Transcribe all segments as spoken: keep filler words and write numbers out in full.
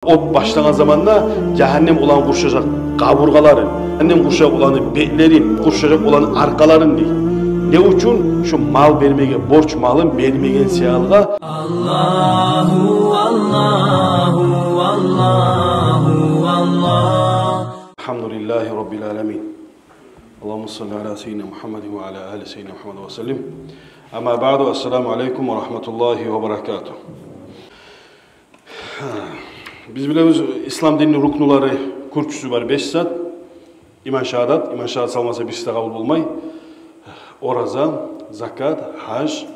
От башлагъан заманда жагьаннем оланы къуршажакъ къабургъаларын, жагьаннем къуршажакъ оланы бетлерин, къуршажакъ оланы аркъаларын дей. Не учун? Шу мал бермеге, борч малын бермеген саялгъа. Аллагьу, Аллагьу, Аллагьу, Аллагь. Алгьамдулиллагьи раббил аламин. Аллагьумма салли ала сайидина Мугьаммадин ва ала али сайидина Мугьаммад ва саллим. Амма баъду, ассаламу алейкум ва рагьматуллагьи ва баракатугь. Биз билебиз, ислам динини рукнулары, кюрчюсю бар беш зат. Иман шагьадат, иман шагьадат салмаса, бириси де къабул болмай. Ораза, закат, гьаж.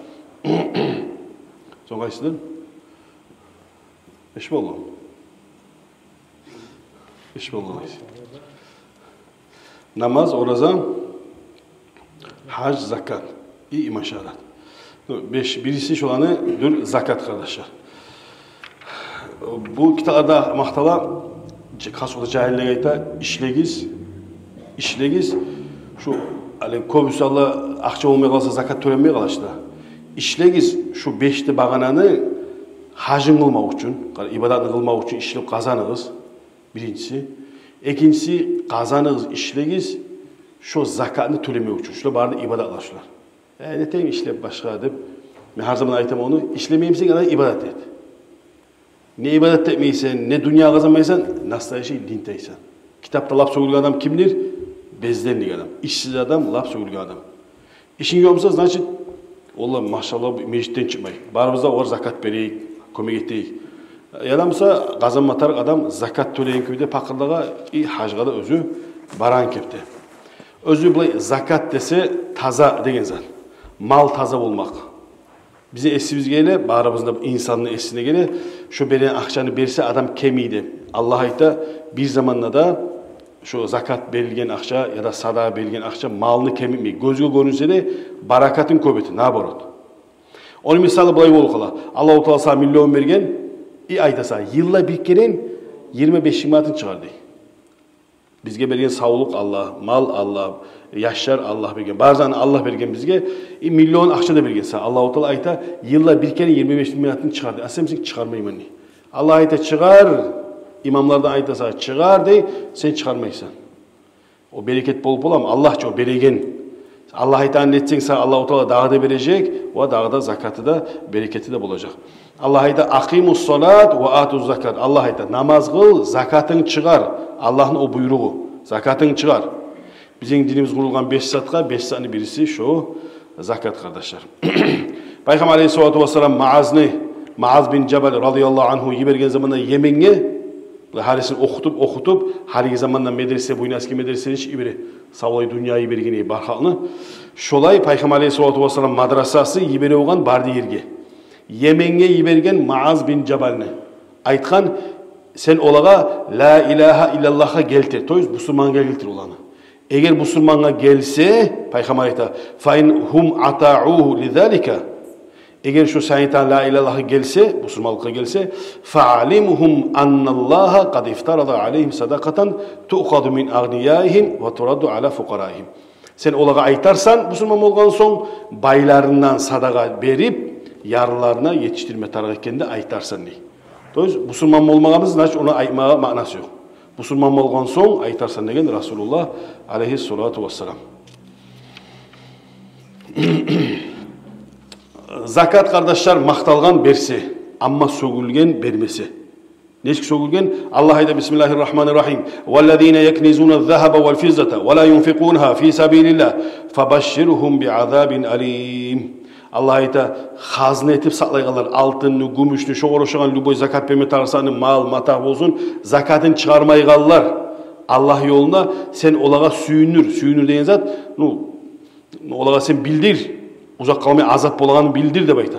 Сонг къайсыдыр? Беш болду. Беш болду. Намаз, ораза, гьаж, закат и иман шагьадат. Ну, беш, бириси шоланы дюр закат, къардашлар. Бу китапларда макътала, жа-, къасуда жагьиллеге айта: ишлегиз, ишлегиз. Шу, гьали кёбюсю, Аллагь, акъча болмай къалса, закат тёленмей къала ишде. Ишлегиз шу бешти багъананы гьажын къылмакъ учун, къара, ибадатны къылмакъ учун ишлеп къазаныгъыз. Биринчиси. Экинчиси, къазаныгъыз, ишлегиз шо закатны тёлемек учун. Шулар бары да ибадатлар шулар. Э, нетейим ишлеп башгъа деп. Мен гьар заман айтаман ону: ишлемеймисен, ана ибадат эт. Не ибадат этмейсен, не дюнья къазанмайсан, настоящий лентяйсан. Китапда лап сёгюлген адам кимдир? Безденлик адам, ишсиз адам, лап сёгюлген адам. Ишинг ёкъ буса, значит, олла, машаллагь, межитден чыкъмай. Барыбыз да огъар закат берейик, кёмек этейик. Яда буса, къазанма тарыкъ адам закат тёлейген кюйде пакъырлагъа и гьажгъа да оьзю барагъан кепде. Оьзю булай закат десе, таза деген зат. Мал таза болмакъ. Бизин эсибизге геле, барыбызны да, инсанны эсине геле, шо берген акъчаны берсе адам кемий деп. Аллагь айта, бир заманда да шо закат берилген акъча яда садагъа берилген акъча малны кемитмей. Гёзге гёрюнсе де, баракатын кёп эте, наоборот. Ону мисалы булай болуп къала. Аллагьу Таала сагъа миллион берген, и айта сагъа: йылда бир керен йигирма беш минг манатын чыгъар, дей. Бизге берген савлукъ Аллагь, мал Аллагь, яшлар Аллагь берген, бары затны Аллагь берген бизге. И миллион акъча да берген сагъа. Аллагьу Таала айта: йылда бир керен йигирма беш минг манатын чыгъар, дей. А сен, сен чыгъармайман, дей. Аллагь айта: чыгъар. Имамлар да айта сагъа: чыгъар, дей, сен чыгъармайсан. О берекет болуп боламы? Аллагь чы о береген. Аллагь айтгъанын этсенг, сагъа Аллагьу Таала дагъы да бережек, ва дагъы да закаты да, берекети де болажакъ. Аллагь айта: акъимус салат ва атуз закат. Аллагь айта: намаз къыл, закатынг чыгъар. Аллагьны о буйругъу. Закатынг чыгъар. Бизин динибиз къурулгъан беш затгъа, беш затны бириси шо закат, къардашлар. Пайхаммар алейгьиссалату вассалам Муазны, Муаз бин Жабал радияллагьу ангьу йиберген заманда Йеменге, бу гьадисин охутуп, охутуп, гьалиги заманда медресе, Буйнакский медресе иш йибере, савлай дюнья йиберген бар халкъны. Шолай Пайхаммар алейгьиссалату вассалам мадрасасы йибере болгъан бары да ерге. Йеменге йиберген Муаз бин Жабалны. Айтгъан: сен олагъа ла илагьа иллаллагьгъа гелтир, то есть бусурмангъа гелтир оланы. Эгер бусурмангъа гелсе, Пайхаммар айта: фа ин гьум атаъугьу ли залика. Эгер шо сен айтгъан ла илагьа иллаллагьгъа гелсе, бусурманлыкъгъа гелсе, фа алимгьум анналлагьа къад ифтарада алейгьим садакъатан туъхазу мин агънияигьим ва турадду ала фукъараигьим. Сен олагъа айтарсан, бусурман болгъан сонг, байларындан садагъа берип, ярлыларына етишдирме тарыкъ экенни де айтарсан, дей. То есть бусурман болмагъаныбыз, значит, ону айтмагъа маънасы ёкъ. Бусурман болгъан сонг айтарсан деген Расулуллагь алейгьиссалату вассалам. Закат, къардашлар, макъталгъан берсе, амма сёгюлген бермесе. Нечик сёгюлген? Аллагь айта: бисмиллагьи ррагьмани ррагьим. Валлазина якнизуна ззагьаба вал физзата ва ла юнфикъунагьа фи сабилиллагь фабашширгьум би азабин алим. Аллагь айта: хазна этип сакълайгъанлар алтынны, гюмюшню, шогъар ошагъан любой закат берме тарыкъ затны, мал, матагь болсун, закатын чыгъармайгъанлар Аллагь ёлунда, сен олагъа сююндюр. Сююндюр деген зат, ну, олагъа сен билдир, узакъ къалмай азап болагъанын билдир деп айта.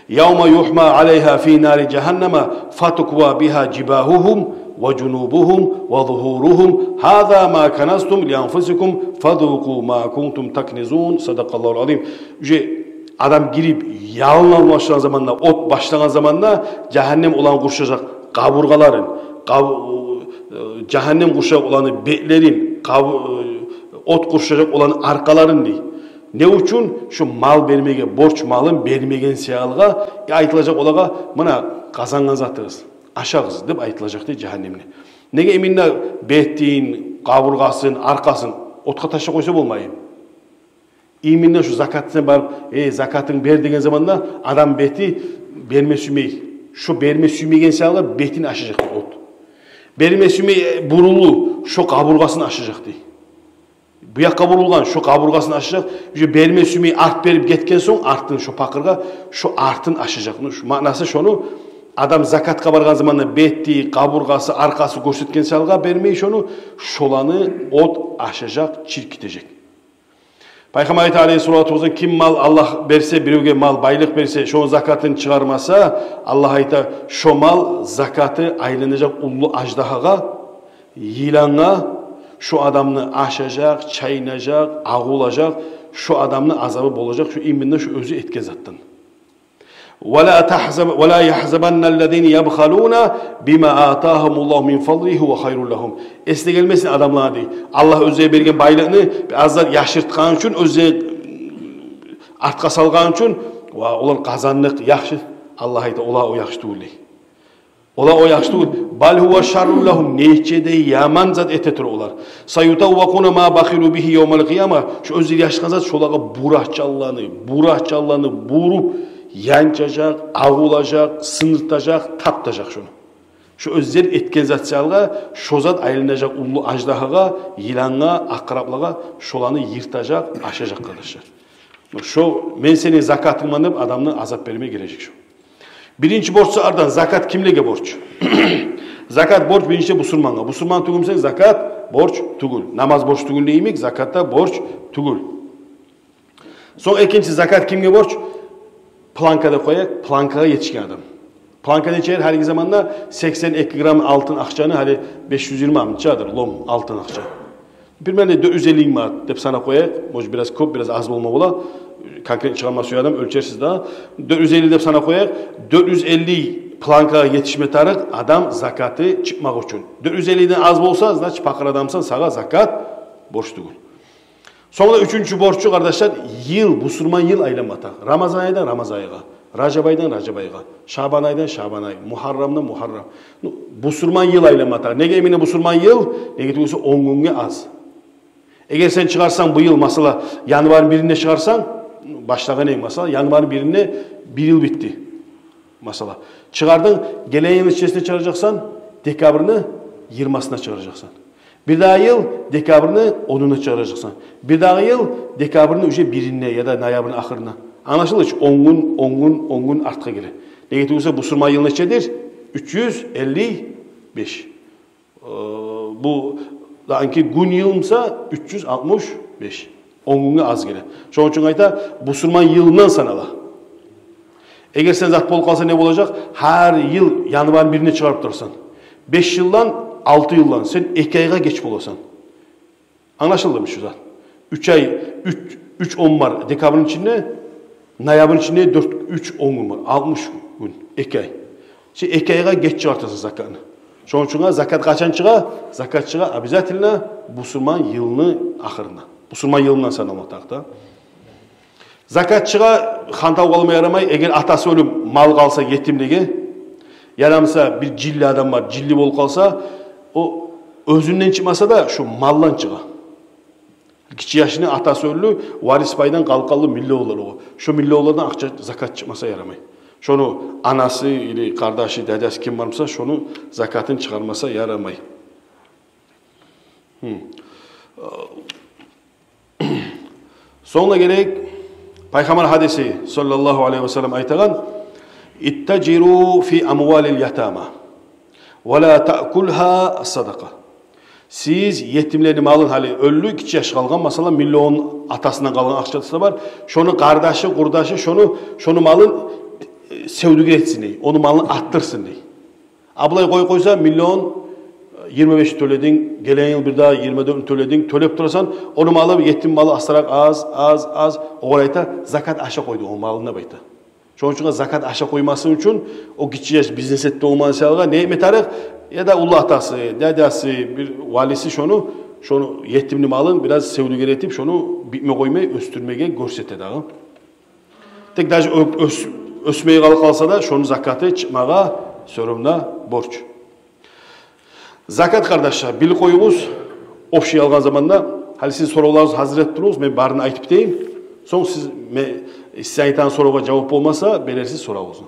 Явма югьма алайгьа фи нари жагьаннама фатуква бигьа жибагьугьум ва жунубугьум ва зугьуругьум. Гьаза ма каназтум ли анфусикум фазукъу ма кунтум такнизун. Садакъаллагьул азим. Уже адам гирип, ялына башлагъан заманда, от башлагъан заманда, жагьаннем оланы къуршажакъ къабургъаларын, къаб-, э, жагьаннем къуршажакъ оланы бетлерин, къаб-, э, от къуршажакъ оланы аркъаларын, дей. Не учун? Шу мал бермеге, борч малын бермеген саялгъа, э, айтылажакъ олагъа: муна къазангъан затыгъыз. ашагъыз деп айтылажакъ дей жагьаннемде. Неге именно бетин, къабургъасын, аркъасын отгъа ташлап къойса болмаймы? Именно шу закатына барып, э, закатынг бер деген заманда адам бети берме сюймей. Шо берме сюймеген саялы бетин ашажакъ дей от. Берме сюймей, э, бурулу, шо къабургъасын ашажакъ дей. Бу якъгъа бурулгъан, шо къабургъасын ашажакъ. Уже берме сюймей арт берип гетген сонг, артын шо пакъыргъа, шо артын ашажакъ. Ну, шу маънасы шону, адам закатгъа баргъан заманда бети, къабургъасы, аркъасы гёрсетген саялы бермей шону, шоланы от ашажакъ, чиркитежек. Пайхаммар айта, алейгьиссалату вассалам, ким мал Аллагь берсе, биревге мал, байлыкъ берсе, шону закатын чыгъармаса, Аллагь айта, шо мал закаты айланажакъ уллу аждагьагъа, йылангъа, шо адамны ашажакъ, чайнажакъ, агъулажакъ, шо адамны азабы болажакъ, шо именно шо оьзю этген затдан. «Ва ла тагьзаб-, ва ла ягьзабанна ллазина ябхалуна бима атагьумуллагьу мин фадлигьи гьува хайрул лагьум». Эсине гелмесин адамланы, дей, Аллагь оьзлеге берген байлыкъны бир аз зат яшыртгъан учун, оьзлеге артгъа салгъан учун, ва олар къазандыкъ, яхшы. Аллагь айта, олар о яхшы тюгюл, дей. Олар о яхшы тюгюл. «Бал гьува шаррул лагьум», нече де яман зат эте тура олар. «Саютаввакъуна ма бахилу бигьи явмал къияма». Шо оьзлер яшыртгъан зат шолагъа бурачалланы, бурачалланы буруп, янчажакъ, агъулажакъ, сындыртажакъ, таптажакъ шону. Шо оьзлер этген зат саялы, шо зат айланажакъ уллу аждагьагъа, йылангъа, акъраплагъа, шоланы йыртажакъ, ашажакъ, къардашлар. Шо мен сени закатынгман деп адамны азап бермей гележек шо. Биринчи борчсу ардан закат кимлеге борч? Закат борч биринчи бусурмангъа. Бусурман тюгюл бусанг, закат борч тюгюл. Намаз борч тюгюл йимик, закат да борч тюгюл. Сонг экинчи закат кимге борч? Планка деп къояйыкъ, планкагъа етишген адам. Планка нечедир? Гьалиги заманда сексен эки грамм алтын акъчаны, гьали беш юз йигирма мунчадыр, лом алтын акъча. Примерно дёрт юз элли манат деп санап къояйыкъ. Может, бираз кёп, бираз аз болма бола. Конкретно чыгъарма сюе адам, оьлчерсиз да. Дёрт юз элли деп санап къояйыкъ. Дёрт юз элли планкагъа етишме тарыкъ адам закаты чыкъмакъ учун. Дёрт юз эллиден аз болса, значит, пакъыр адамсан, сагъа закат борч тюгюл. Сонг да уьчюнчю борчу, къардашлар, йыл, бусурман йыл айланма тарыкъ. Рамазан айдан Рамазан айгъа, Ражаб айдан Ражаб айгъа, Шабан айдан Шабан ай, Мугьаррамдан Мугьаррам. Ну, бусурман йыл айланма тарыкъ. Неге именно бусурман йыл? Неге тюгюл буса он гюнге аз. Эгер сен чыгъарсанг бу йыл, масала, январны биринде чыгъарсанг, башлагъан эдинг, масала, январны биринде бир йыл битди. Масала, чыгъардынг, гелеген йыл нечесине чыгъаражакъсан? Декабрны йигирмасына чыгъаражакъсан. Бирдагъы йыл декабрны онуна чыгъаражакъсан. Бирдагъы йыл декабрны уже бирине яда ноябрны ахырына. Англашылдымы? Он гюн, он гюн, он гюн артгъа геле. Неге тюгюл буса бусурман йыл нечедир? Уьч юз элли беш. Э, бу дагъы гюн йыл буса уьч юз алтмыш беш. Он гюнге аз геле. Шону учун айта, бусурман йылындан санала. Эгер сен зат болуп къалса, не болажакъ? Гьар йыл январны бирине чыгъарып турасан. Беш йылдан, алты йылдан сен эки айгъа геч боласан. Англашылдымы шу зат? Уьч ай, уьч, уьч он бар декабрны ичинде, ноябрны ичинде дёрт, уьч он гюн бар. Алтмыш гюн, эки ай. Сен эки айгъа геч чыгъартасан закатны. Шону учун закат къачан чыгъа? Закат чыгъа обязательно бусурман йылны ахырына. Бусурман йылындан саналма тарыкъ да. Закат чыгъа, хантав къалма ярамай, эгер атасы оьлюп, мал къалса етимлеге, яда буса бир жинли адам бар, жинли болуп къалса, о оьзюнден чыкъмаса да, шо малдан чыгъа. Гиччи яшны атасы оьлдю, варис пайдан къалып къалды миллионлар огъар. Шо миллионлардан акъча, закат чыкъмаса ярамай. Шону анасы или къардашы, дядясы ким бар буса, шону закатын чыгъармаса ярамай. Гьм. Сонг да гелейик, Пайхаммар гьадиси, саллаллагьу алайгьи ва саллам, айтагъан: «Иттажиру фи амвалил ятама, ва ла таъкулгьа ас-садакъа». Сиз етимлени малын, гьали оьлдю, гиччи яш къалгъан, масала, миллион атасындан къалгъан акъчасы да бар, шону къардашы, къурдашы шону, шону малын, э, севдюгер этсин дей, ону малын артдырсын дей. А булай къоюп къойса, миллион, э, йигирма беш тёлединг, гелеген йыл бирдагъы йигирма дёртню тёлединг, тёлеп турасан, ону малы, етим малы астаракъ аз, аз, аз. Огъар айта, закат аша къойду о малын деп айта. Шону учун закат аша къоймасын учун, о гиччи яш бизнес этди, о мал салгъа не этме тарыкъ? Яда уллу атасы, дядясы, бир валиси шону, шону етимни малын бираз севдюгер этип, шону битме къоймай, оьсдюрмеге гёрсете дагъы. Тек даже ё-, оьс-, оьсмей къалып къалса да, шону закаты чыкъмагъа Всё равно борч. Закат, къардашлар, билип къоюгъуз, общий алгъан заманда, гьали сиз соравларыгъызны гьазир этип туругъуз, мен барын айтып битейим. Сонг сиз, мен, сиз айтагъан соравгъа жавап болмаса, берерсиз соравугъузну.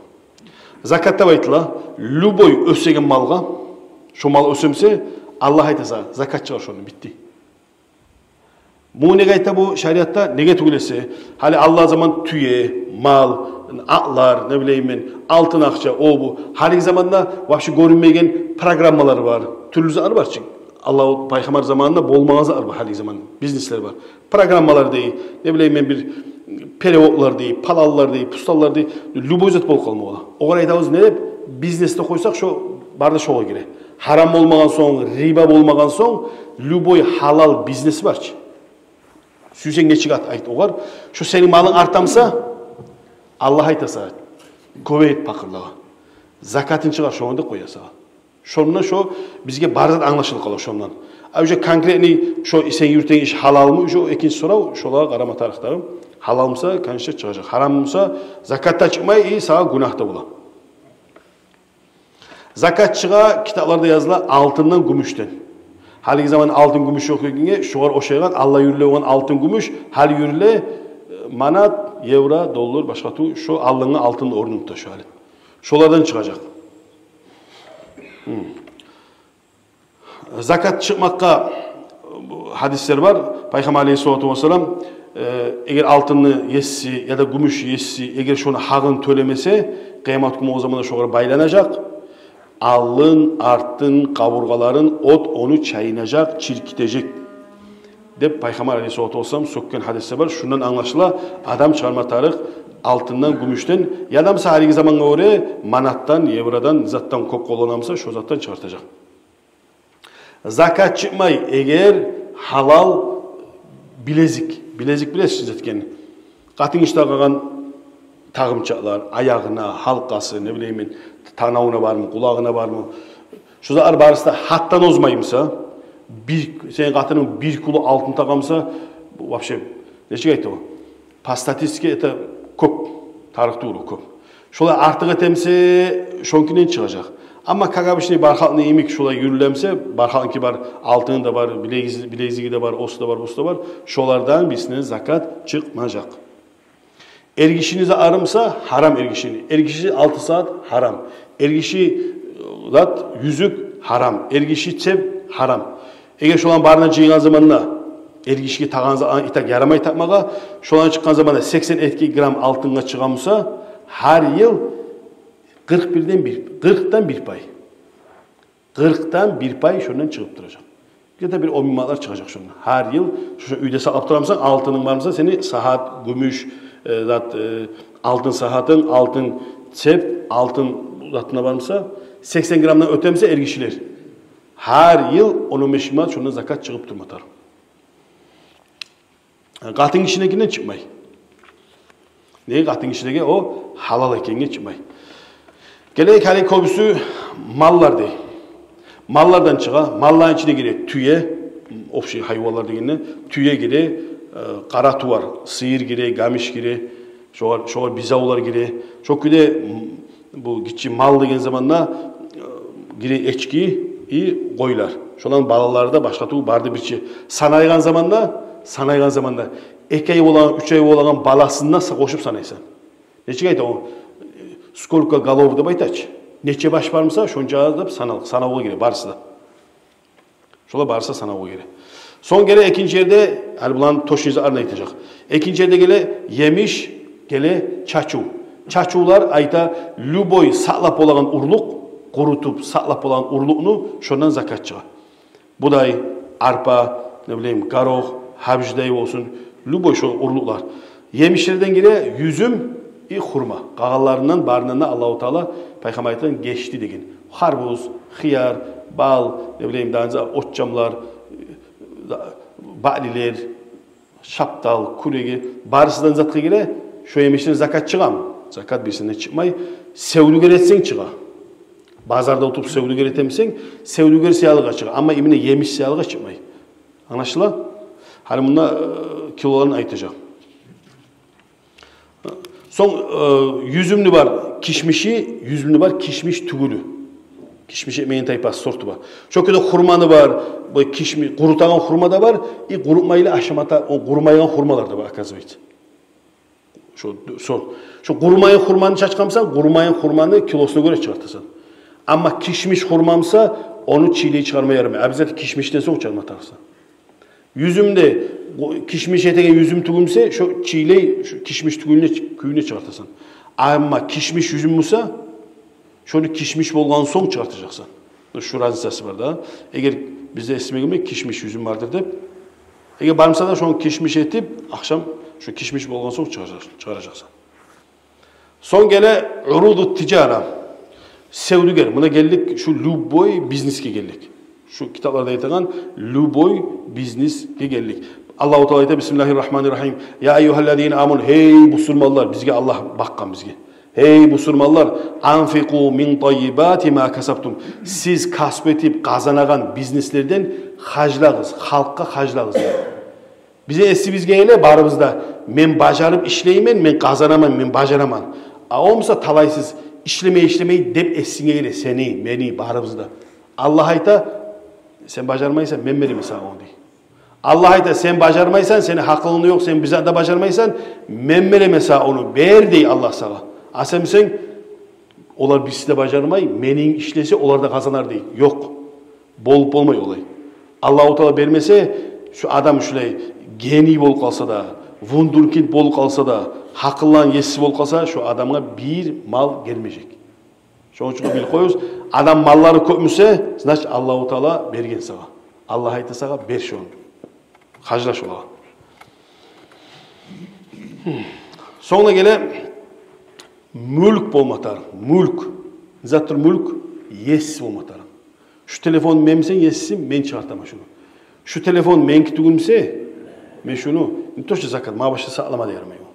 Закат деп айтыла любой оьсеген малгъа, шо мал оьсемсе, Аллагь айта сагъа, закат чыгъар шону, битди. Муну неге айта бу шариатда? Неге тюгюл эсе, гьали алда заман тюе, мал, атлар, не билейим мен, алтын акъча, о бу. Гьалиги заманда вообще гёрюнмейген программалар бар. Тюрлю затлар бар чы. Аллагь, пайхаммар заманында болмагъан затлар бар гьалиги заман. Бизнеслер бар. Программалар дей, не билейим мен, бир переводлар дей, палаллар дей, пусталлар дей, любой зат болуп къалма бола. Огъар айтабыз не деп, бизнесде къойсакъ, шо бары да шогъар гире. Гьарам болмагъан сонг, риба болмагъан сонг, любой гьалал бизнес бар чы. Сюйсенг нечик ат айт огъар. Шо сени малынг артамса, Аллагь айта сагъа, кёбейт пакъырлагъа. Закатын чыгъар шондан деп къоя сагъа. Шондан шо бизге бары зат англашылып къала шондан. А уже конкретный шо сен юрютеген иш гьалалмы, уже экинчи сорав, шолагъа къарама тарыкъ дагъы. Гьалал буса, конечно, чыгъажакъ. Гьарам буса, закат да чыкъмай, и сагъа гюнагь да бола. Закат чыгъа, китапларда языла, алтындан, гюмюшден. Гьалиги заман алтын, гюмюш ёкъ экенге, шогъар ошайгъан, алда юрюле болгъан алтын, гюмюш, гьали юрюле, э, манат, евро, доллар, башгъа ту, шо алдынгъы алтын орнун тута шо гьали. Шолардан чыгъажакъ. Гьм. Закат чыкъмакъгъа, э, гьадислер бар. Пайхаммар алейгьиссалату вассалам, э, эгер алтынны еси яда гюмюш еси, эгер шону гьакъын тёлемесе, къыямат гюн болгъан заманда шогъар байланажакъ. Алдын, артын, къабургъаларын от ону чайнажакъ, чиркитежек, деп Пайхаммар алейгьиссалату вассалам сёккен гьадислер бар. Шундан англашыла, адам чыгъарма тарыкъ алтындан, гюмюшден, яда буса гьалиги замангъа гёре манатдан, евродан, затдан кёп къоллана буса, шо затдан чыгъартажакъ. Закат чыкъмай, эгер гьалал билезик, билезик билесиз этген, къатынгиши тагъагъан тагъымчакълар, аягъына, гьалкъасы, не билейим мен, танавуна бармы, къулагъына бармы, шо затлар барысы да гьатдан озмай буса, бир, сени къатынынг бир кило алтын тагъа буса, бу вообще, нечик айта о? По статистике это кёп, тарыкъ тюгюл о, кёп. Шолай артыкъ этемсе, шонкинен чыгъажакъ. Амма как обычный бар халкъны йимик шолай юрюлемсе, бар халкъныки бар, алтыны да бар, билегиз-, билезиги де бар, осу да бар, бусу да бар, шолардан бирисинден закат чыкъмажакъ. Эргишини затлары буса гьарам эргишини. Эргиши алтын сагьат гьарам. Эргиши, э, зат, юзюк гьарам. Эргиши цеп гьарам. Эгер шоланы барын жыйгъан заманда эргишиге тагъан за-, итак, ярамай такъмагъа, шоланы чыкъгъан заманда сексен эки грамм алтынгъа чыгъа буса, гьар йыл къыркъ бирден бир, къыркъдан бир пай. Къыркъдан бир пай шондан чыгъып туражакъ. Где-то бир он минг манатлар чыгъажакъ шондан. Гьар йыл шо уьйде сакълап тура бусанг, алтынынг бар буса, сени сагьат, гюмюш, э, зат, э, алтын сагьатынг, алтын цеп, алтын затынг бар буса, сексен граммдан оьте буса эргишилер, гьар йыл он, он беш минг манат шондан закат чыгъып турма тарыкъ. Къатынгишиникинден чыкъмай. Неге? Къатынгишилеге о гьалал экенге чыкъмай. Гелейик, гьали кёбюсю маллар дей. Маллардан чыгъа, малланы ичине гире тюе, общий гьайванлар дегенде, тюе гире, э, къара тувар, сыйыр гире, гамиш гире, шогъар, шогъар бизавлар гире. Шо кюйде, м, бу гиччи мал деген заманда, э, гире эчки и къойлар. Шоланы балалары да башгъа тюгюл, бары да бирче. Санайгъан заманда, санайгъан заманда эки ай болагъан, уьч ай болагъан баласын да са-, къошуп санайсан. Нечик айта о? Сколько голов деп айта чы. Нече баш бар буса, шонча деп санал-, санавгъа гире барысы да. Шолар барысы санавгъа гире. Сонг геле экинчи ерде, гьали буланы точный затларын айтажакъ. Экинчи ерде геле емиш, геле чачыв. Чачывлар, айта, любой сакълап болагъан урлукъ, къурутуп сакълап болагъан урлукъну, шондан закат чыгъа. Будай, арпа, не билейим, горох, гьабижадай болсун, любой шо урлукълар. Емишлерден гире юзюм и хурма. Къалгъанларындан, барындан да Аллагьу Таала, Пайхаммар айтгъан, гечди деген. Харбуз, хыяр, бал, не билейим, дагъы не зат, отчамлар, баълилер, шаптал, кюреги, барысындан затгъа гире, шо емишден закат чыгъамы? Закат бирисинден чыкъмай. Севдюгер этсенг, чыгъа. Базарда утуп севдюгер этемисен, севдюгер саялыгъа чыгъа. Амма именно емиш саялыгъа чыкъмай. Англашыла? Гьали мунда, э, килоларын айтажакъ. Сонг, э, юзюмню бар, Кишмиши, юзюмню бар кишмиш тюгюлю. Кишмиш этмейген тайпасы, сорту бар. Шо кюйде хурманы бар, бу кишми-, къурутагъан хурма да бар, и къурутмайлы ашама та-, о къурумайгъан хурмалар да бар, оказывается. Шо сорт. Шо къурумайгъан хурманы чачгъан бусанг, къурумайгъан хурманы килосуна гёре чыгъартасан. Амма кишмиш хурма буса, ону чийлей чыгъарма ярамай. Обязательно кишмишден сонг чыгъарма тарыкъсан. Юзюм де, о кишмиш этеген юзюм тюгюл буса, шо чийлей, шо кишмиш тюгюлюне, кююне чыгъартасан. Амма кишмиш юзюм буса, шону кишмиш болгъан сонг чыгъартажакъсан. Шу разницасы бар да. Эгер бизде эсиме гелмей, кишмиш юзюм бардыр деп. Эгер бар буса да, шону кишмиш этип, ахшам шо кишмиш болгъан сонг чыгъаражакъ-, чыгъаражакъсан. Сонг геле уруду тижара. Севдюгер. Муна гелдик, шу любой бизнесге гелдик. Шу китапларда айтагъан любой бизнесге гелдик. Аллагьу Таала айта: «Бисмиллагьи ррагьмани ррагьим. Я айюгьаллазина аману». Гьей бусурманлар, бизге Аллагь бакъгъан бизге. Гьей бусурманлар, «анфикъу мин таййибати ма касабтум». Сиз касп этип къазанагъан бизнеслерден харжлагъыз, халкъгъа харжлагъыз. Бизин эсибизге геле барыбызда: «Мен бажарып ишлеймен, мен къазанаман, мен бажараман». А о буса талайсыз, ишлемей, ишлемей деп эсинге геле сени, мени, барыбызда. Аллагь айта: «Сен бажармайсан, мен беремен сагъа ону», — дей. Аллагь айта: «Сен бажармайсан, сени гьакъылынг ёкъ, сен бир зат да бажармайсан, мен беремен сагъа ону, бер», — дей Аллагь сагъа. А сен бусанг: «Олар бириси де бажармай, мени ишлесе, олар да къазанар», — дей. Ёкъ. Болуп болмай олай. Аллагьу Таала бермесе, шу адам шулай гений болуп къалса да, вундеркинд болуп къалса да, гьакъылланы еси болуп къалса, шу адамгъа бир мал гелмежек. Шону учун билип къоюгъуз, адам маллары кёп буса, значит, Аллагьу Таала берген сагъа. Аллагь айта сагъа: «Бер шону. Харжла шолагъа». Сонг да геле мюлк болма тарыкъ. Мюлк. Затдыр мюлк, еси болма тарыкъ. Шу телефон мен бусам, есисим, мен чыгъартаман шуну. Шу телефон меники тюгюл буса, мен шуну, не то что закат, магъа башгъа сакълама да ярамай о.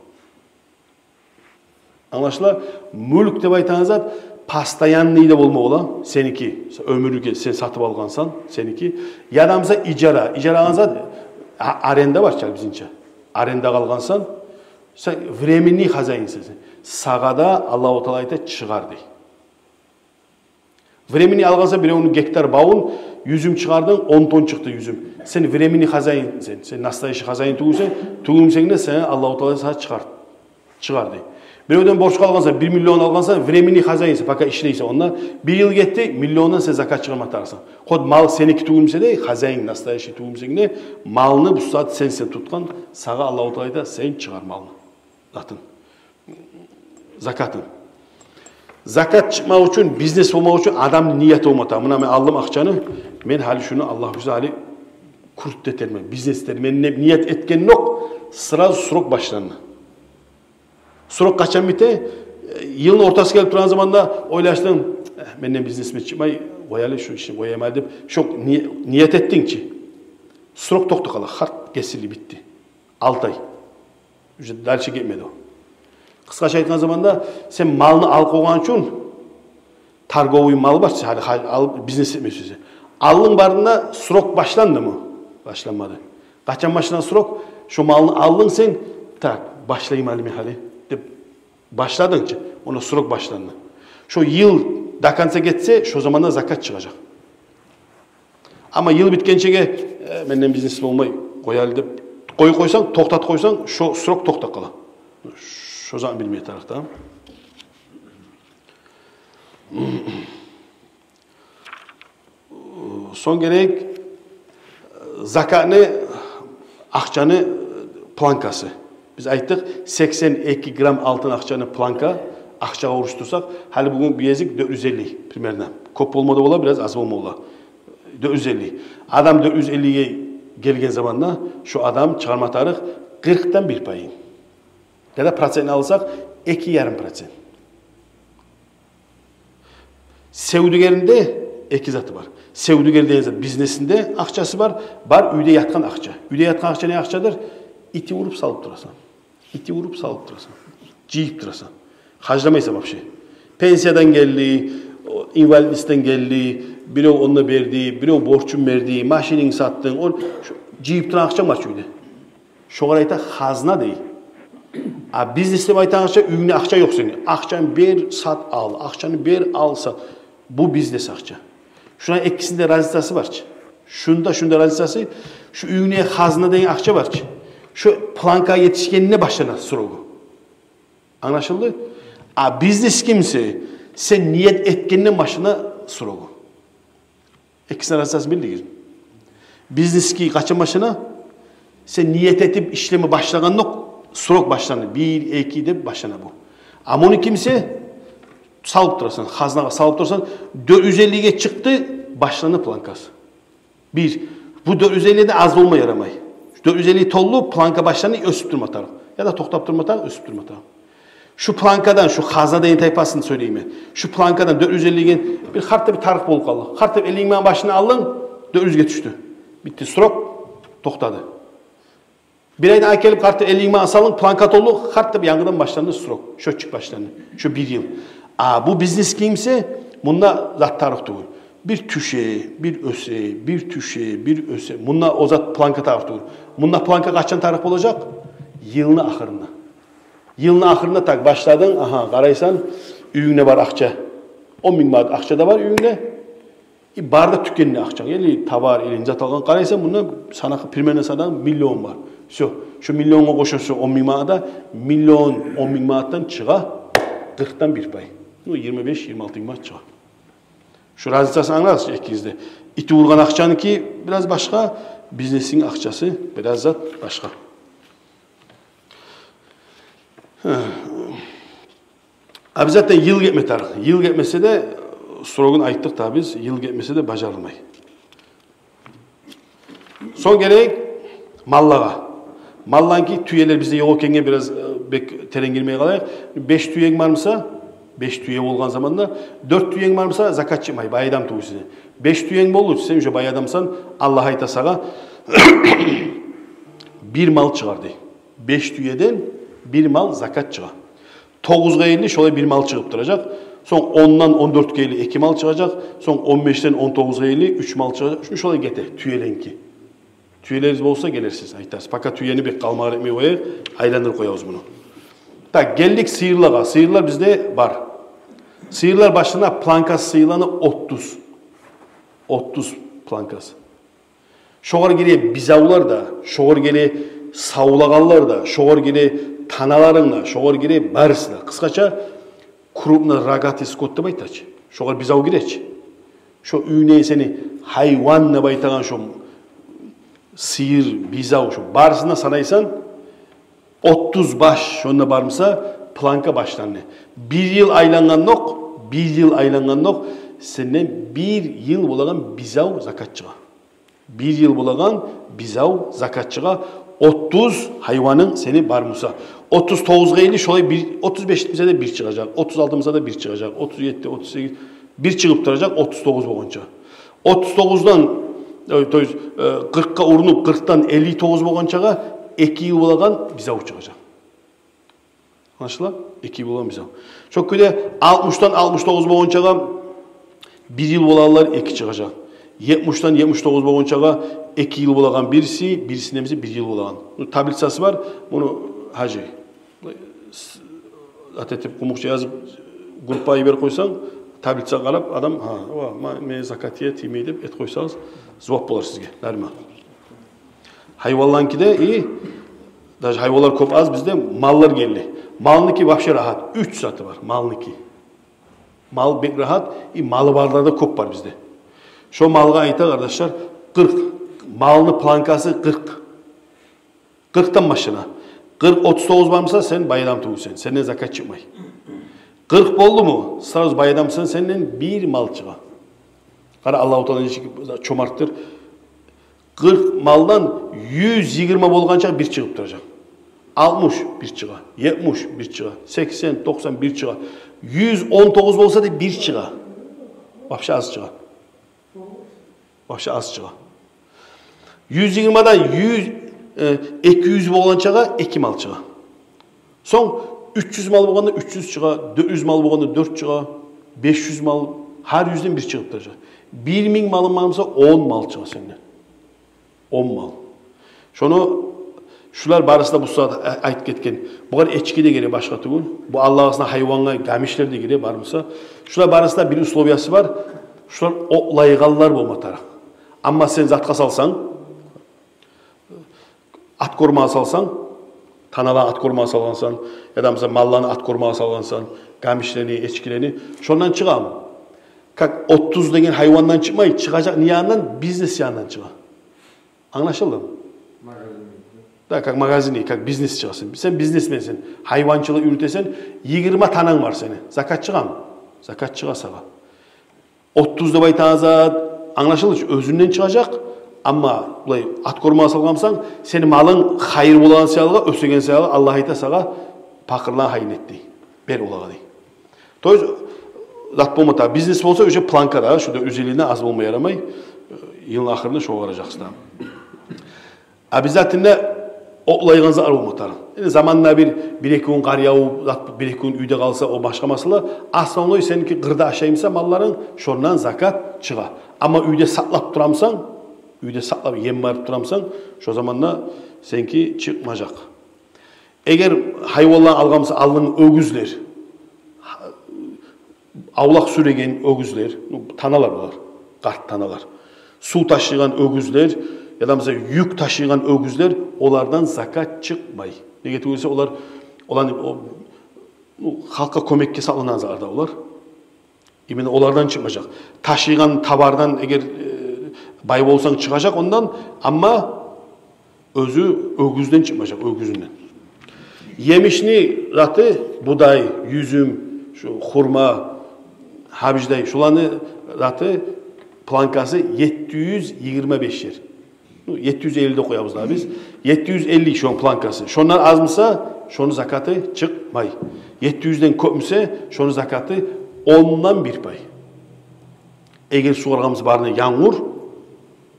Англашыла? Мюлк деп айтагъан зат постоянный да болма бола, сеники, оьмюрлюкге сен сатып алгъансан, сеники. Яда буса ижара, ижара алгъан зат, а-, аренда бар чы бизинче. Арендагъа алгъансан, сен временный хозяинсен. Сагъа да Аллагьу Таала айта: «Чыгъар», — дей. Временный алгъансан биревню гектар бавун, юзюм чыгъардынг, он тонн чыкъды юзюм. Сен временный хозяинсен, сен настоящий хозяин тюгюлсен, тюгюлсенг де, сен, Аллагьу Таала сагъа чыгъар, чыгъар дей. Биревден борчгъа алгъансан, бир миллион алгъансан, временный хозяинсен, пока ишлейсен онда. Бир йыл гетди, миллиондан сен закат чыгъарма тарыкъсан. Хоть мал сеники тюгюл буса да, хозяин настоящий тюгюл бусанг да, малны бу сагьат сен, сен тутгъан, сагъа Аллагьу Таала айта: «Сен чыгъар малны». Затын. Закатын. Закат чыкъмакъ учун, бизнес болмакъ учун адамны нияты болма тарыкъ. Муна мен алдым акъчаны, мен гьали шуну Аллагь буюрса гьали кюрт этермен, бизнес этермен деп ният этген ёкъ, сразу срок башланды. Срок къачан бите? Э, йылны ортасы гелип турагъан заманда ойлашдым: «Э, менден бизнесмен чыкъмай, къояйым шу ишни, къояйым гьали», — деп. Шо ни-, ният этдинг чи. Срок токътап къала, харт, кесилди, битди. Алты ай. Уже дальше гетмеди о. Къысгъача айтгъан заманда, сен малны алып къойгъан учун, торговый мал бар чы, гьали, гьали алып бизнес этме сюйсе. Алдынг барында срок башландымы? Башланмады. Къачан башланды срок? Шо малны алдынг сен, «Так, башлайым гьали мен гьали», — деп башладынг чы, онда срок башланды. Шо йыл до конца гетсе, шо заманда закат чыгъажакъ. Амма йыл битгенчеге, э, менден бизнес болмай, къояйым деп къоюп къойсанг, токътатып къойсанг, шо срок токътап къала. Шо затны билме тарыкъ да. Сонг герек, э, закатны, акъчаны, э, планкасы. Биз айтдыкъ, сексен эки грамм алтын акъчаны планка, акъчагъа урушдурсакъ, гьали бугюн бу гезик дёрт юз элли примерно. Кёп болма да бола, бираз аз болма бола. Дёрт юз элли. Адам дёрт юз эллиге гелген заманда, шо адам чыгъарма тарыкъ къыркъдан бир пайын. Яда процентни алсакъ, эки ярым процент. Севдюгеринде эки заты бар. Севдюгер деген зат бизнесинде акъчасы бар, бар уьйде ятгъан акъча. Уьйде ятгъан акъча не акъчадыр? Ити уруп салып турасан. Ити уруп салып турасан. Жыйып турасан. Харжламайсан вообще. Пенсиядан гелди, о, инвалидностьдан гелди, бирев онда берди, бирев борчун берди, машининг сатдынг, о, шу жыйып тургъан акъчанг бар чы уьйде. Шогъар айта хазна дей. А бизнес деп айтагъан акъча, уьюнгде акъча ёкъ сени. Акъчаны бер, сат, ал. Акъчаны бер, ал, сат. Бу бизнес акъча. Шуну экисинде разницасы бар чы. Шунда, шунда разницасы, шу уьюнгде хазна деген акъча бар чы. Шу планкагъа етишгенде башлана срогу. Англашылды? А бизнес кимсе, сен ният этгенден башлана срогу. Экисини разницасын билдигиз. Бизнески къачан башлана? Сен ният этип ишлеме башлагъандокъ срок башлана. Бир, эки деп башлана бу. А муну кимсе, салып турасан, хазнагъа салып турасан, дёрт юз эллиге чыкъды, башлана планкасы. Бир, бу дёрт юз эллиден аз болма ярамай. Дёрт юз элли толду, планка башлана, оьсюп турма тарыкъ. Яда токътап турма тарыкъ, оьсюп турма тарыкъ. Шу планкадан, шу хазна деген тайпасын сёйлеймен. Шу планкадан дёрт юз эллиге бир къарт деп тарыкъ болуп къалды. Къарт деп элли минг манат башына алдынг, дёрт юзге тюшдю. Битди, срок токътады. Бир айдан алып гелип къарт деп элли минг манат салдынг, планка толду, къарт деп янгыдан башланды срок. Счётчик башланды. Шу бир йыл. А бу бизнес кимсе, мунда зат тарыкъ тюгюл. Бир тюше, бир оьсе, бир тюше, бир оьсе. Мунда о зат, планка тарыкъ тюгюл. Мунда планка къачан тарыкъ болажакъ? Йылны ахырында. Йылны ахырында так башладынг, агьа, къарайсан, уьюнгде бар акъча. Он минг манат акъча да бар уьюнгде. И бары да тюкенде акъчанг, или товар, или зат алгъан. Къарайсан, мунда санакъ, примерно санагъан миллион бар. Всё. Шу миллионгъа къошасан он минг манат да, миллион он минг манатдан чыгъа къыркъдан бир пай. Ну, йигирма беш, йигирма алты минг манат чыгъа. Шу разницасын англайсыз экигиз де. Ити ургъан акъчаныки бираз башгъа, бизнесни акъчасы бираз зат башгъа. Обязательно йыл гетме тарыкъ. Йыл гетмесе де, срогун айтдыкъ да биз, йыл гетмесе де бажарылмай. Сонг гелейик маллагъа. Малланки, тюелер бизде ёкъ экенге бираз, э, бек терен гирмей къалайыкъ. Беш тюенг бармыса, беш тюе болгъан заманда, дёрт тюенг бармыса, закат чыкъмай, бай адам тюгюлсен. Беш тюенг болду, сен уже бай адамсан, Аллагь айта сагъа, бир мал чыгъар дей. Беш тюеден бир мал закат чыгъа. Тогъузгъа ерли шолай бир мал чыгъып туражакъ. Сонг ондан он дёртге ерли эки мал чыгъажакъ. Сонг он бешден он тогъузгъа ерли уьч мал чыгъажакъ. Шуну шолай гете, тюеленки. Тюелеригиз болса, гелерсиз, айтарсыз. Пока тюени бек къалмагъар этмей къояйыкъ, айландырып къоябыз муну. Так, гелдик сыйырлагъа. Сыйырлар бизде бар. Сыйырлар башлана, планкасы сыйырланы отуз. Отуз планкасы. Шогъар гире бизавлар да, шогъар гире савлагъанлар да, шогъар гире таналарынг да, шогъар гире барысы да. Къысгъача, крупно рогатый скот деп айта чы. Шогъар бизав гире чи. Шо уьюне сени гьайван деп айтагъан шо сыйыр, бизав, шо барысын да санайсан, отуз баш шонда бармыса, планка башланды. Бир йыл айлангъандокъ, бир йыл айлангъандокъ, сенден бир йыл болагъан бизав закат чыгъа. Бир йыл болагъан бизав закат чыгъа, отуз гьайванынг сени бармыса. Отуз тогъузгъа ерли шолай бир, отуз беш буса да бир чыгъажакъ, отуз алты буса да бир чыгъажакъ, отуз етти, отуз сегиз, бир чыгъып туражакъ, отуз тогъуз болгъанча. Отуз тогъуздан, э, то есть, э, къыркъгъа урунуп, къыркъдан элли тогъуз болгъанчагъа эки йыл болагъан бизав чыгъажакъ. Англашыла? Эки болгъан бизав. Шо кюйде алтмышдан алтмыш тогъуз болгъанчагъа бир йыл болагъанлар эки чыгъажакъ. Етмишден етмиш тогъуз болгъанчагъа эки йыл болагъан бириси, бирисине бизе бир йыл болагъан. Муну таблицасы бар. Муну, гьажи, зат этип, къумукъча язып, группагъа йиберип къойсанг, таблицагъа къарап адам, гьа, ва, ма-, мени закатыма тиймей деп этип къойсагъыз, зувап болар сизге. Нормально. Гьайванланкиде, и даже гьайванлар кёп аз бизде, маллар гелди. Малныки вообще рагьат, уьч заты бар малныки. Мал бек рагьат, и малы барлар да кёп бар бизде. Шо малгъа айта, къардашлар, къыркъ. Малны планкасы къыркъ. Къыркъдан башлана. Къыркъ, отуз тогъуз бармыса, сен бай адам тюгюлсен, сенден закат чыкъмай. Къыркъ болдуму, сразу бай адамсан, сенден бир мал чыгъа. Къара, Аллагьу Таала нечик чомартдыр. Къыркъ малдан юз йигирма болгъанча бир чыгъып туражакъ. Алтмыш — бир чыгъа, етмиш — бир чыгъа, сексен, токъсан — бир чыгъа, юз он тогъуз болса да бир чыгъа. Вообще аз чыгъа. Вообще аз чыгъа. Юз йигирмадан юз, э, эки юз болгъанчагъа эки мал чыгъа. Сонг уьч юз мал болгъанда уьч юз чыгъа, дёрт юз мал болгъанда дёрт чыгъа, беш юз мал, гьар юзден бир чыгъып туражакъ. Бир минг малынг бар буса, он мал чыгъа сенден. Он мал. Шону Шулар барысы да бу сагьат а-, айтып гетген. Бугъар эчки де гире, башгъа тюгюл. Бу аллагъасына гьайвангъа гамишлер де гире, бармыса. Шулар барысы да бир условиясы бар. Шулар отлайгъанлар болма тарыкъ. Амма сен затгъа салсанг, аткормагъа салсанг, таналаны аткормагъа салгъансан, яда, мисал, малланы аткормагъа салгъансан, гамишлени, эчкилени, шондан чыгъамы? Как отуз деген гьайвандан чыкъмай, чыгъажакъ не янындан? Бизнес янындан чыгъа. Англашылдымы? Магазин. Да, как магазин, как бизнес чыгъа сен. Сен бизнесменсен, гьайванчылыкъ юрютесен, йигирма тананг бар сени. Закат чыгъамы? Закат чыгъа сагъа. Отуз деп айтагъан зат, англашылды чы, оьзюнден чыгъажакъ. Амма булай аткормагъа салгъансан, сени малынг хайыр болагъан саялы, оьсеген саялы, Аллагь айта сагъа, пакъырлагъа гьайын эт дей. Бер олагъа дей. То есть, зат болма тарыкъ, бизнес болса, уже планка да, шунда юз эллиден аз болма ярамай. Йылны ахырына шогъар къаражакъсыз да. Обязательно отлайгъан зат болма тарыкъ. Энни заманда бир, бир-эки гюн къар явуп, зат, бир-эки гюн уьйде къалса, о башгъа масъала. Основной сеники къырда ашаймыса малларынг, шондан закат чыгъа. Амма уьйде сакълап турамысан, уьйде сакълап, ем барып турамысан, шо заманда сеники чыкъмажакъ. Эгер гьайванлар алгъанмыса, алдын оьгюзлер, авлакъ сюреген оьгюзлер, ну, таналар олар, къарт таналар. Сув ташыйгъан оьгюзлер, яда, мисал, юк ташыйгъан оьгюзлер, олардан закат чыкъмай. Неге тюгюл эсе олар, олар, о, ну, халкъгъа кёмекге сакъланагъан затлар да олар. Именно олардан чыкъмажакъ. Ташыйгъан товардан, эгер, э, бай болсанг, чыгъажакъ ондан, амма оьзю оьгюзден чыкъмажакъ, оьгюзюнден. Емишни заты, будай, юзюм, шу хурма, гьабиждай, шуланы заты, планкасы етти юз йигирма беш ер. Ну, етти юз элли деп къоябыз да биз. Етти юз элли шону планкасы. Шондан азмыса, шону закаты чыкъмай. Етти юзден кёпмюсе, шону закаты ондан бир пай. Эгер сугъаргъанмыса барына янгур,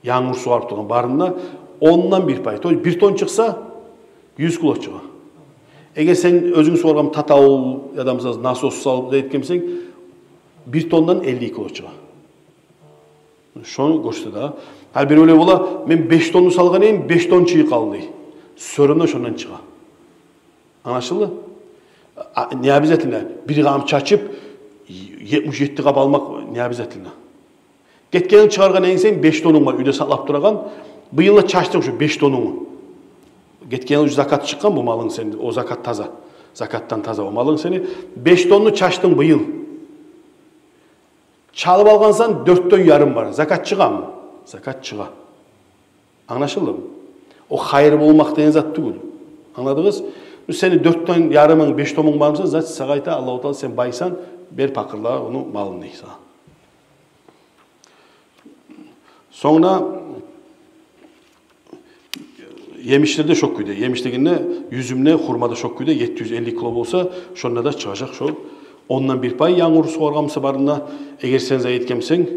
янгур сугъарып тургъан барына, ондан бир пай. То есть бир тонн чыкъса, юз кило чыгъа. Эгер сен оьзюнг сугъаргъан татавул, яда, мисал, насос салып да этгенсенг, бир тонндан элли кило чыгъа. Шону гёрсете да. Гьар бир олай бола, мен беш тонну салгъан эдим, беш тонн чыгъып къалды. Сёрем де шондан чыгъа. Англашылды? А, не обязательно? Бир къап чачып, етмиш етти къап алмакъ не обязательно? Гетген йыл чыгъаргъан эдинг сен беш тоннунг бар, уьйде сакълап турагъан. Бу йыл да чачдынг шу беш тоннунгну. Гетген йыл закат чыкъгъан бу малынг сени, о закат таза. Закатдан таза о малынг сени. Беш тонну чачдынг бу йыл. Чалып алгъансан, дёрт тонн ярым бар. Закат чыгъамы? Закат чыгъа. Англашылдымы? О хайыр болмакъ деген зат тюгюл. Англадыгъыз? Бу сени дёрт тонн ярымынг, беш тоннунг бармыса, значит, сагъа айта Аллагьу Таала, сен байсан, бер пакъырлагъа ону малын дей сагъа. Сонг да емишлер де шо кюйде. Емиш дегенде, юзюм де, хурма да шо кюйде, етти юз элли кило болса, шонда да чыгъажакъ шо ондан бир пай, янгур сугъаргъанмыса барына, эгер сен зая этгенсенг,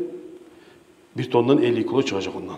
бир тонндан элли кило чыгъажакъ ондан.